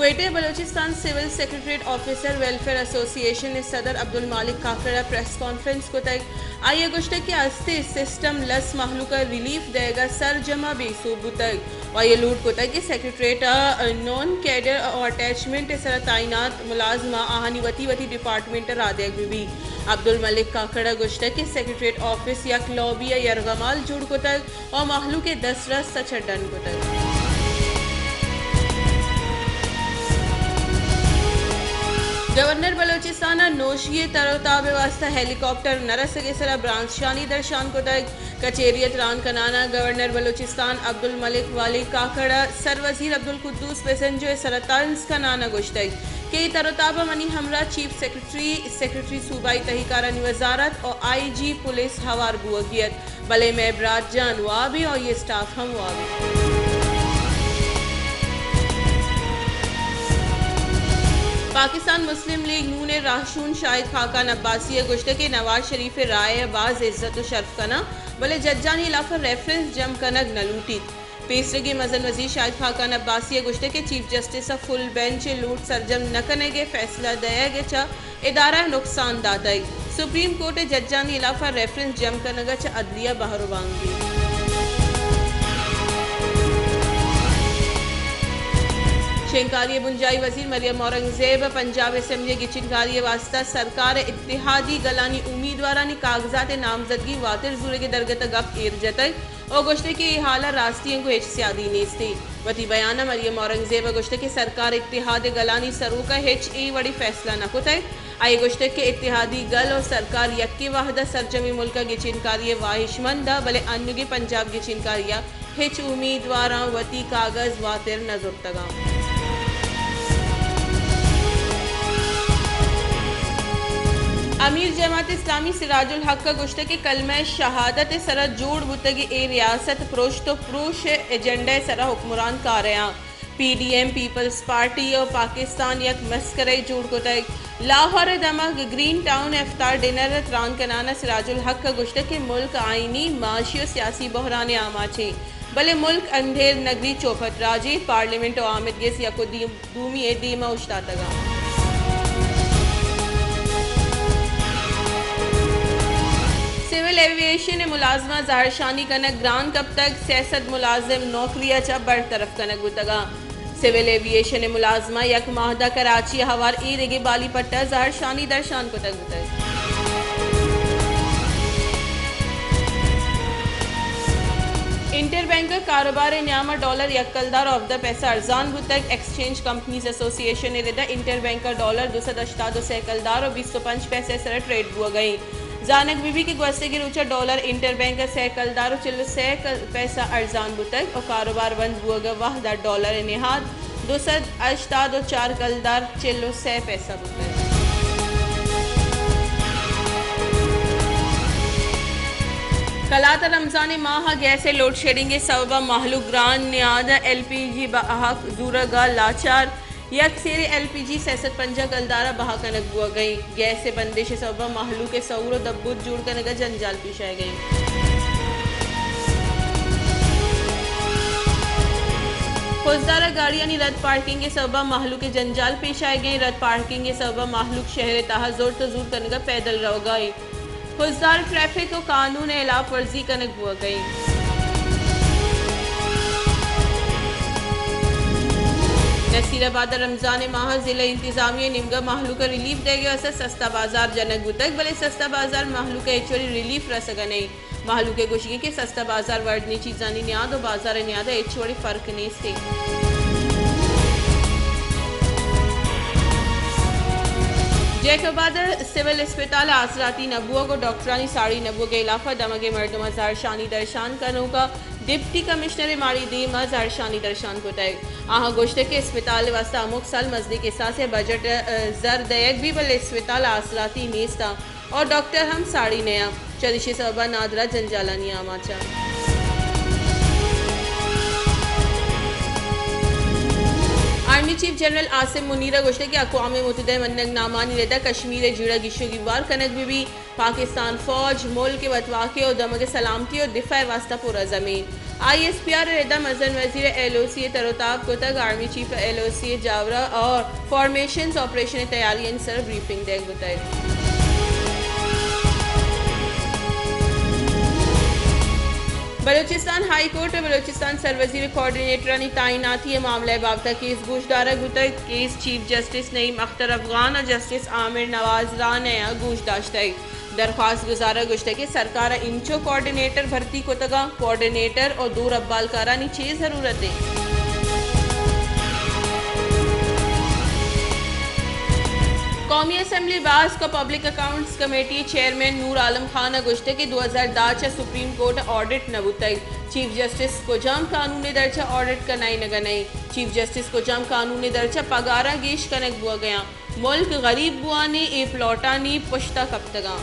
کوئٹہ، Balochistan civil secretariat officer welfare association ءِ صدر عبدالمالک کاکڑ ءَ پریس کانفرنس کتگ۔ آئی ءَ گوشتگ کہ استیں سسٹم لس مہلوک ءَ ریلیف دئیگ ءَ سرجم ءَ بے سوب بوتگ ءُ آئی ءَ لوٹ کتگ کہ سیکرٹریٹ ءَ نان کیڈر ءُ اٹیچمنٹ ءِ سرا تعینات ملازماں آہانی وتی وتی ڈیپارٹمنٹ ءَ راہ دئیگ بہ بیت۔ عبدالملک کاکڑ ءَ گوشتگ کہ سیکرٹریٹ آفس یک لابی ءِ یرغمال جوڑ کتگ ءُ مہلوک ءِ دسترس ءَ چہ ڈن کتگ۔ گورنر بلوچستان ءَ نوشی ءِ تر ءُ تاب ءِ واستہ ہیلی کاپٹر نہ رسگ ءِ سرا برانز شانی درشان کتگ۔ کچہری ءَ تران کنان ءَ گورنر بلوچستان عبدالملک والی کاکڑ ءَ سروزیر عبدالقدوس بزنجو ءِ سرا طنز کنان ءَ گوشتگ کہ اے تر ءُ تاب ءَ منی ہمراہ چیف سیکرٹری، سیکرٹری صوبائی تہی کارانی وزارت ءُ آئی جی پولیس ہوار بوگی ات، بلے مئے برات جان واب ایں ءُ آئی ءِ اسٹاف ہم واب ایں۔ پاکستان مسلم لیگ نون ءِ راہشون شاہد خاقان عباسی ءَ گوشتگ کہ نواز شریف ءِ رائے ءَ باز عزت ءُ شرف کناں، بلے ججانی ہلاف ءَ ریفرنس جم کنگ نہ لوٹیت۔ پیسریگیں مزن وزیر شاہد خاقان عباسی ءَ گوشتگ کہ چیف جسٹس ءَ فل بینچ ءِ لوٹ سرجم نہ کنگ ءِ فیصلہ دئیگ ءَ چہ ادارہ ءَ نقصان داتگ۔ سپریم کورٹ ءِ ججانی ہلاف ءَ ریفرنس جم کنگ ءَ چہ عدلیہ بہر ءُ بانگ بیت۔ شنگکاری ءِ بنجاہی وزیر مریم اورنگزیب ءَ پنجاب اسمبلی ءِ گچینکاری ءِ واستہ سرکار ءِ اتحادی گلانی امیدوارانی کاغذات ءِ نامزدگی واتر زورگ ءِ درگت ءَ گپ ایر جتگ۔ ءُ گوشتگ کہ اے ہال ءَ راستی ءَ گوں ہچ سیادی نیست ایں۔ وتی بیان ءَ مریم اورنگزیب ءَ گوشتگ کہ سرکار اتحاد گلانی سروک ءَ ہچ اے وڑیں فیصلہ نہ کتگ۔ آئی ءَ گوشتگ کہ اتحادی گل ءُ سرکار یکیں وہد ءَ سرجمیں ملک ءَ گچینکاری ءِ واہشمند ءَ، بلے انوگیں پنجاب گچینکاری ءَ ہچ امیدواراں وتی کاگد واتر نہ زرتگ۔ امیر جماعت اسلامی سراج الحق ءَ گوشتگ کہ کلمہ شہادت ءِ سرا جوڑ بوتگیں اے ریاست پرشت ءُ پروش ءِ ایجنڈا ءِ سرا حکمران کارے آں۔ P D M, Peoples Party ءُ پاکستان یک مسکرہ جوڑ کتگ۔ لاہور ءِ دمگ گرین ٹاؤن ءَ افطار ڈنر ءَ تران کنان ءَ سراج الحق ءَ گوشتگ کہ ملک آئینی، معاشی ءُ سیاسی بحران ءِ آماچ ایں۔ بلے ملک اندھیر نگری چوپٹ راجے، پارلیمنٹ ءُ آمد گس یک ءُ دیم-، دومی ءِ دیم ءَ اوشتاتگ اَنت۔ سول ایوی ایشن ءِ ملازماں زہرشانی کنگ گران کپتگ، سئے سد ملازم نوکری ءَ چہ برطرف کنگ بوتگ اَنت۔ سول ایوی ایشن ءِ ملازماں یک ماہ داں کراچی ءَ ہوار ایرگیں بالی پٹ ءَ زہرشانی درشان کتگ بوتگ۔ انٹر بینک کاروبار ءِ نیام ءَ ڈالر یک کلدار ءُ ہبدہ پیسہ ارزان بوتگ۔ ایکسچینج کمپنیز ایسوسی ایشن ءِ رد ءَ انٹر بینک ءَ ڈالر دو سد ہشتاد ءُ سئے کلدار ءُ بیست ءُ پنچ پیسہ ءِ سر ءَ ٹریڈ بوگ ءَ اِنت۔ زانگ بہ بیت کہ گوستگیں روچ ءَ ڈالر انٹر بینک ءَ سئے کلدار ءُ چل ءُ سئے کل-، پیسہ ارزان بوتگ ءُ کاروبار بند بوگ ءِ وہد ءَ ڈالر ءِ نہاد دو سد ہشتاد ءُ چار کلدار چل ءُ سئے پیسہ بوتگ۔ کلات ءَ رمضان ءِ ماہ ءَ گیس ءِ لوڈ شیڈنگ ءِ سوب ءَ مہلوک گران نیاد ءَ، ایل پی جی بہا زورگ ءَ لاچار۔ یک سیرے ایل پی جی سئے سد پنجاہ کلدار ءَ بہا کنگ بوگ ءَ اِنت۔ گیس ءِ بندش ءِ سوب ءَ مہلوک ءِ سئور ءُ دبود جوڑ کنگ ءَ جنجال پیش آیگ ءَ اِنت۔ خضدار ءَ گاڑیانی رد پارکنگ ءِ سوب ءَ مہلوک ءِ جنجال پیش آیگ ءَ اِنت۔ رد پارکنگ ءِ سوب ءَ مہلوک شہر ءِ تہا زرت ءُ زور کنگ ءَ پیدل روگ ءَ اِنت۔ خضدار ٹریفک ءُ قانون ءِ ہلاپ ورزی کنگ بوگ ءَ اِنت۔ نصیر آباد ءَ رمضان ءِ ماہ ءَ ضلع انتظامیہ ءِ نیمگ ءَ مہلوک ءَ ریلیف دئیگ ءِ واستہ سستا بازار جنگ بوتگ، بلے سستا بازار مہلوک ءَ ہچ وڑیں ریلیف رسگ ءَ نہ اِنت۔ مہلوک ءِ گوشگ اِنت کہ سستا بازار وردنی چیزانی نیاد ءُ بازار ءِ نیاد ءَ ہچ وڑیں فرق نیست اِنت۔ جیکب آباد ءِ سول اسپتال ءَ آسراتی نہ بوگ ءُ ڈاکٹرانی ساڑی نہ بوگ ءِ ہلاپ ءَ دمگ ءِ مردماں زہرشانی درشان کنوک ءَ ڈپٹی کمشنر ءِ ماڑی ءِ دیم ءَ زہرشانی درشان کتگ۔ آہاں گوشتگ کہ اسپتال ءِ واستہ ہمک سال مزنیں کساسے ءَ بجٹ ءَ زر دئیگ بیت، بلے اسپتال ءَ آسراتی نیست اَنت ءُ ڈاکٹر ہم ساڑی نہ اَنت۔ چریشی ءِ سبب ءَ نادراہ جنجالانی آماچ اَنت۔ آرمی چیف جنرل عاصم منیر ءَ گوشتگ کہ اقوام متحدہ ءِ منگ نامانی رد ءَ کشمیر ءِ جیڑہ گیش ءُ گیوار کنگ بہ بیت۔ پاکستان فوج ملک ءِ وتواکی ءُ دمگ ءِ سلامتی ءُ دفاع ءِ واستہ پرعزم اِنت۔ آئی ایس پی آر ء ردا مزن وزیر ء ایل او سی ء تر و تاب کتگ، آرمی چیف ء ایل او سی ء جاورا اور فارمیشنز آپریشن ء تیاریانی سر بریفنگ دیگ بوتگ۔ بلوچستان ہائی کورٹ ء بلوچستان سروزیر کوآرڈینیٹرانی تعیناتی ء معاملہ ء بابت ء کیس گوش دارگ بوتگ۔ کیس چیف جسٹس نعیم اختر افغان ء جسٹس عامر نواز رانہ ء گوش داشتگ۔ درخواست گزار ء گوشتگ کہ سرکار ء انچو کوآرڈینیٹر بھرتی کتگاں، کوآرڈینیٹر ء دو ربالکارانی چے ضرورت انت؟ قومی اسمبلی باسک ء پبلک اکاؤنٹس کمیٹی ء چیئرمین نور عالم خان ء گوشتگ کہ دو ہزار دہ چہ سپریم کورٹ ء آڈٹ نہ بوتگ، چیف جسٹس کجام قانون ء درچ ء آڈٹ کنائینگ ء نئیں؟ چیف جسٹس کجام قانون ء درچ ء پگاراں گیش کنگ بوگ ء آں؟ ملک غریب بوان ء اے پلاٹانی پشت ء کپتگاں۔